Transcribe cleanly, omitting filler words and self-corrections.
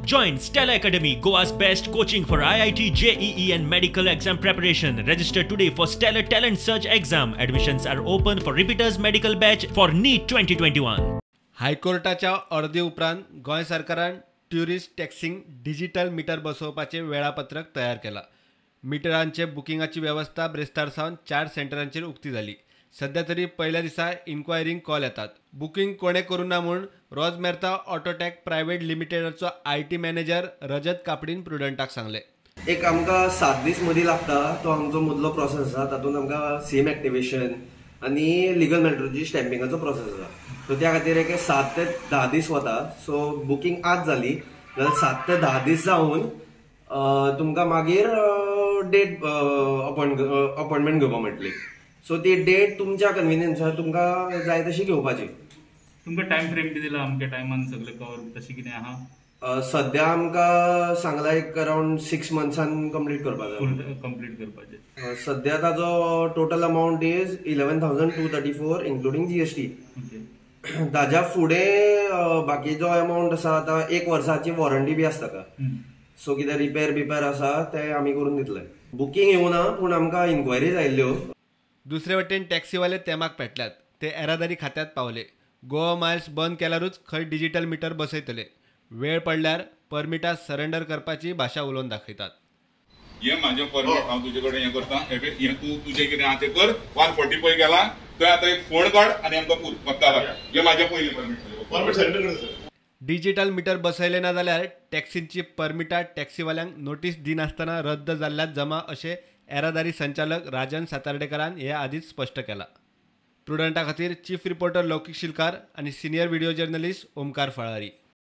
Join Stellar Academy, Goa's best coaching for IIT, JEE and medical exam preparation. Register today for Stellar Talent Search exam. Admissions are open for repeaters medical batch for NEET 2021. हायकोर्टाच्या अर्दी उपरांत गोंय सरकारान tourist टॅक्सींक digital metre बसोवपाचें वेळापत्रक तयार केलां. मिटरांचे बुकिंगाची वेवस्था ब्रेस्तार सावन 4 सेंटरांचेर उक्ती जाली. सध्या तरी पयल्या दिसा इन्क्वायरींक कॉल येतात. बुकींग कोणें करूं ना म्हूण रोजमेर्ता ऑटोटॅक प्रायव्हेट लिमिटेडाचो IT manager रजत कापडीन प्रुडंटाक सांगलें. एक आमकां 7 दीस मदीं लागता तो आमचो मदलो प्रोसेस आसा. तातूंत आमकां सीम एक्टिवेशन आनी लिगल मॅटरोची स्टॅम्पिंगाचो प्रोसेस आसा. सो त्या खातीर एक 7 ते 10 दीस वता. सो बुकींग आज जाली जाल्यार 7 ते 10 दीस जावन तुमकां मागीर डेट अपॉयंटमेंट घेवपाक मेळटली. सो ती डेट तुमच्या कन्विनियन्सार तुमकां जाय तशी घेवपाची. तुमकां टायम फ्रेम बी दिला अमक्या टायमान सगळें कवर तशें कितें आहा? सद्या आमकां सांगला एक अरावंड 6 मंथ्सान कंप्लीट करपाक जाय. कंप्लीट करपाचें. सद्या ताजो total amount is 11,234 including GST. ताज्या फुडें बाकी जो अमावंट आसा आतां 1 वर्साची वॉरंटी बी आसता का. सो कितें रिपेर बिपेर आसा ते आमी करून दितले. बुकींग येवना पूण आमकां इन्क्वायरीज आयिल्ल्यो. दुसरे वटेन टॅक्सीवाले तेमाक पेटल्यात. ते येरादारी खात्यात पावले. गोवा मायल्स बंद केल्यारूच खंय डिजिटल मिटर बसयतले. वेळ पडल्यार परमिटां सरेंडर करपाची भाशा उलोवन दाखयतात. हे म्हाजें परमीट हांव तुजे कडेन हें करता, हें तूं तुजें कितें आहा तें कर. 140 पळय गेला थंय आतां एक फोन काड आनी आमकां पूर वता. हें म्हाजें पयलीं परमीट सरेंडर करता. डिजिटल मिटर बसयले ना जाल्यार टॅक्सींची परमिटां टॅक्सीवाल्यांक नोटीस दिनासतना रद्द जाल्ल्यात जमा अशें येरादारी संचालक राजन सातार्डेकरान हे आदींच स्पश्ट केलां. प्रुडंटा खातीर चीफ रिपोर्टर लौकीक शिलकार आनी senior video journalist Omkar Falari.